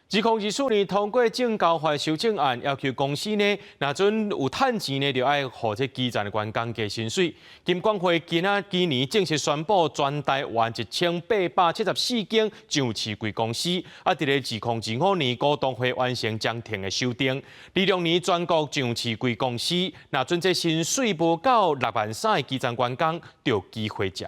2024年通過證交法修正案，要求公司呢，若準有趁錢呢，就愛予這基層的員工加薪水。金管會今仔今年正式宣布，全台灣1874間上市櫃公司，啊，佇咧2025年股東會完成章程的修訂。26年全國上市櫃公司，若準這薪水無夠6萬3的基層員工，就有機會食。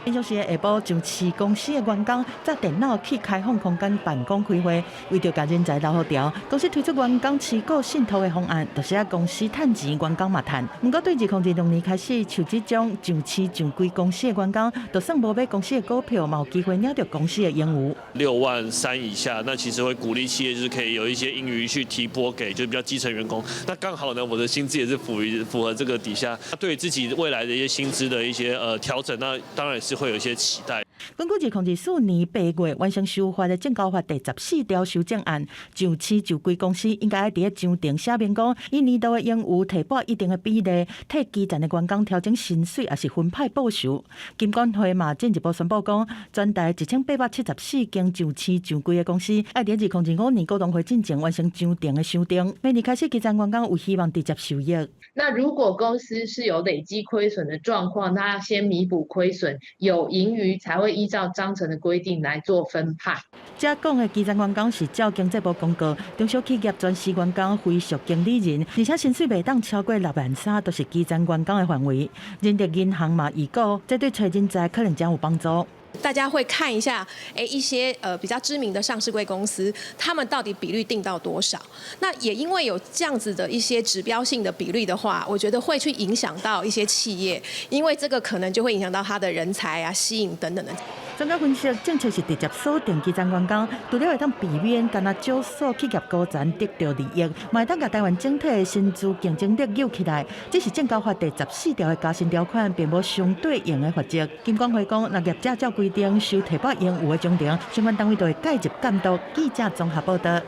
平常時下晡，上市公司的員工載電腦去開放空間辦公開會，為著共人才留予牢，公司推出員工持股信託的方案，就是愛公司趁錢，員工嘛趁。毋過對2026年開始，像這種上市上櫃公司的員工，就算無買公司的股票，嘛有機會領著公司的盈餘。 6萬3以下，那其實會鼓勵企業就是可以有一些盈餘去提撥給就比較基層員工。那剛好呢，我的薪資也是符合這個底下，對自己未來的一些薪資的一些調整，那當然也是會有一些期待。根據2024年8月完成修法的證交法第14條修正案，上市上櫃公司應該愛佇咧章程寫明講，以年度的盈餘提撥一定的比例，替基層的員工調整薪水，抑是分派報酬。金管會嘛進一步宣布講，全台1874間上市上櫃的公司，愛佇2025年股東會進前完成章程的修訂，明年開始基層員工有希望直接受益。那如果公司是有累積虧損的狀況，那要先彌補虧損，有盈餘才會依照章程的規定來做分派。這講的基層員工是照經濟部公告，中小企業專職員工非屬經理人，而且薪水袂當超過6萬3，都是基層員工的範圍。人力銀行嘛預估，這對揣人才可能將有幫助。大家會看一下，一些比較知名的上市櫃公司，他們到底比率定到多少？那也因為有這樣子的一些指標性的比率的話，我覺得會去影響到一些企業，因為這個可能就會影響到他的人才啊、吸引等等的。專家分析，政策是直接鎖定基層員工，除了會當避免干焦少數企業高層得著利益，嘛會當共台灣整體的薪資競爭力扭起來。只是證交法第14條的加薪條款，並無相對應的罰則。金管會講，若業者照規定收提撥盈餘的章程，相關單位就會介入監督。記者綜合報道。